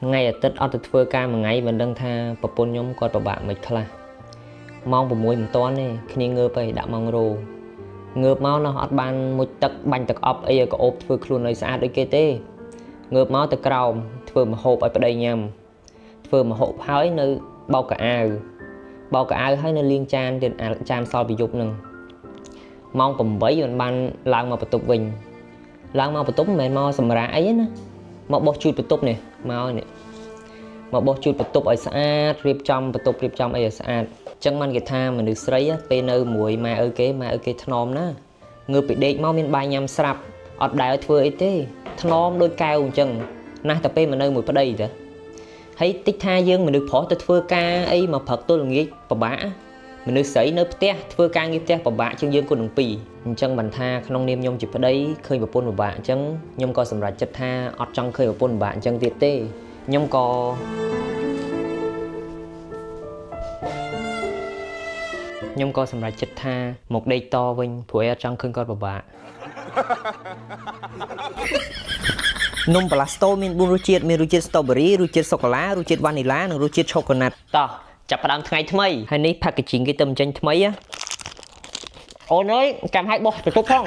ថ្ងៃអាទិត្យអត់ទៅធ្វើការមួយថ្ងៃមិនដឹងថាប្រពន្ធខ្ញុំគាត់ពិបាកមិនខ្លះម៉ោង6មិនទាន់ទេគ្នាងើបហើយដាក់ម៉ោងរោងើបមកណោះអត់បានមុជទឹកបាញ់ទឹកអប់អីឲ្យក្អូបធ្វើខ្លួនឲ្យស្អាតដូចគេទេងើបមកទៅក្រោមធ្វើម្ហូបឲ្យប្តីញ៉ាំធ្វើម្ហូបហើយនៅបោកកៅអៅបោកកៅអៅហើយនៅលាងចានទៀតអាចានសល់ពីយប់ហ្នឹងម៉ោង8មិនបានឡើងមកបន្ទប់វិញឡើងមកបន្ទប់មិនមែនមកសម្រាកអីទេណាមកបោះជូតបន្ទប់នេះមកនេះមកបោះជូតបន្ទប់ឲ្យស្អាតរៀបចំបន្ទប់រៀបចំអីឲ្យស្អាតអញ្ចឹងបានគេថាមនុស្សស្រីពេលនៅមួយម៉ែឪគេម៉ែឪគេថ្នមណាងើបពីដេកមកមានបាយញ៉ាំស្រាប់អត់ដែលឲ្យធ្វើអីទេថ្នមដូចកែវអញ្ចឹងណាស់តែពេលមកនៅមួយប្តីតាហើយតិចថាយើងមនុស្សប្រុសទៅធ្វើការអីមកព្រឹកទល់ល្ងាចពិបាកមនុស្សស្រីនៅផ្ទះធ្វើការងារផ្ទះពិបាកជាងយើងគុណនឹង2អញ្ចឹងបានថាក្នុងនាមខ្ញុំជាប្តីឃើញប្រពន្ធពិបាកអញ្ចឹងខ្ញុំក៏សម្រេចចិត្តថាអត់ចង់ឃើញប្រពន្ធពិបាកអញ្ចឹងទៀតទេខ្ញុំក៏សម្រេចចិត្តថាមកដេកតវិញព្រោះឯងអត់ចង់ឃើញគាត់ពិបាកនំប្លាស្តូមាន4រសជាតិមានរសជាតិ strawberry រសជាតិសូកូឡារសជាតិវ៉ានីឡានិងរសជាតិឆូកូណាត់តោះចាប់ផ្ដើមថ្ងៃថ្មីហើយនេះ packaging គេទៅបញ្ចេញថ្មីណាអូនអើយចាំឲ្យបោះបន្ទប់ផង